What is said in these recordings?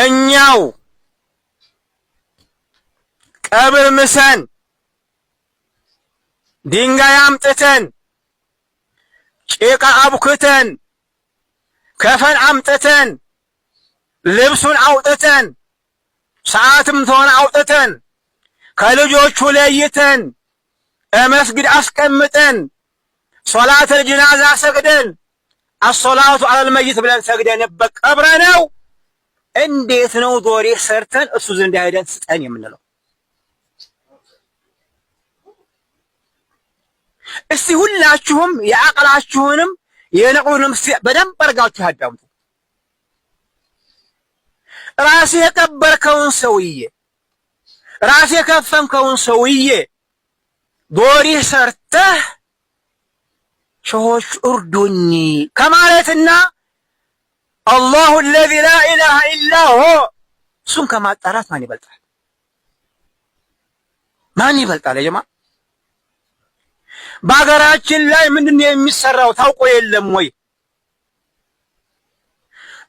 እኛው ቀብር ምሰን፣ ድንጋይ አምጥተን፣ ጭቃ አቡክተን፣ ከፈን አምጥተን፣ ልብሱን አውጥተን፣ ሰዓትም ተሆነ አውጥተን፣ ከልጆቹ ለይተን መስጊድ አስቀምጠን፣ ሶላተል ጅናዛ ሰግደን፣ الصلاة على الميت ብለን ሰግደንበት ቀብረ ነው። እንዴት ነው ዶሪህ ሰርተን እሱ ዘንድ ሄደን ስጠን የምንለው? እስቲ ሁላችሁም የአቅላችሁንም የነቁንም በደንብ አድርጋችሁ አዳምጡ። ራስህ የቀበርከውን ሰውዬ፣ ራስህ የከፈንከውን ሰውዬ ዶሪህ ሰርተህ ሸሆች እርዱኝ ከማለትና الله الذي لا إله إلا هو እሱን ከማጣራት ማን ይበልጣል? ማን ይበልጣል? የጀማ በሀገራችን ላይ ምንድን ነው የሚሰራው ታውቆ የለም ወይ?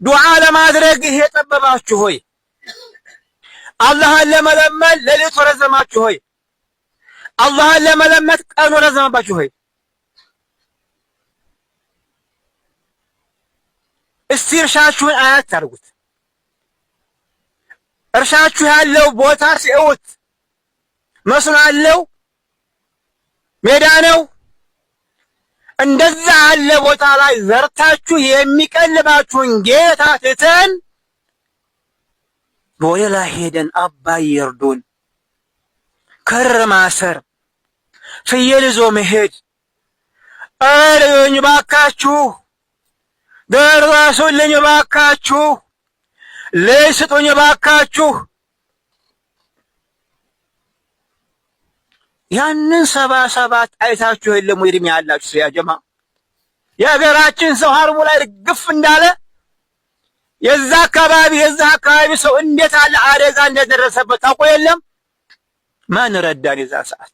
ዱዓ ለማድረግ ይሄ ጠበባችሁ ሆይ፣ አላህን ለመለመን ሌሊቱ ረዘማችሁ ሆይ፣ አላህን ለመለመን ቀኑ ረዘመባችሁ ሆይ፣ እስቲ እርሻችሁን አያት አድርጉት። እርሻችሁ ያለው ቦታ ሲእውት መስኖ አለው፣ ሜዳ ነው። እንደዛ ያለ ቦታ ላይ ዘርታችሁ የሚቀልባችሁን ጌታ ትተን በሌላ ሄደን አባይ ይርዱን፣ ክር ማሰር፣ ፍየል ይዞ መሄድ፣ እርዱኝ ባካችሁ፣ ደረሱልኝ ባካችሁ፣ ልጅ ስጡኝ ባካችሁ። ያንን 77 አይታችሁ የለም ወይ? እድሜ ያላችሁ ያ ጀማ፣ የሀገራችን ሰው ሀርሙ ላይ ርግፍ እንዳለ የዛ አካባቢ ሰው እንዴት አለ አደጋ እንደደረሰበት ታውቆ የለም? ማን ረዳን የዛ ሰዓት?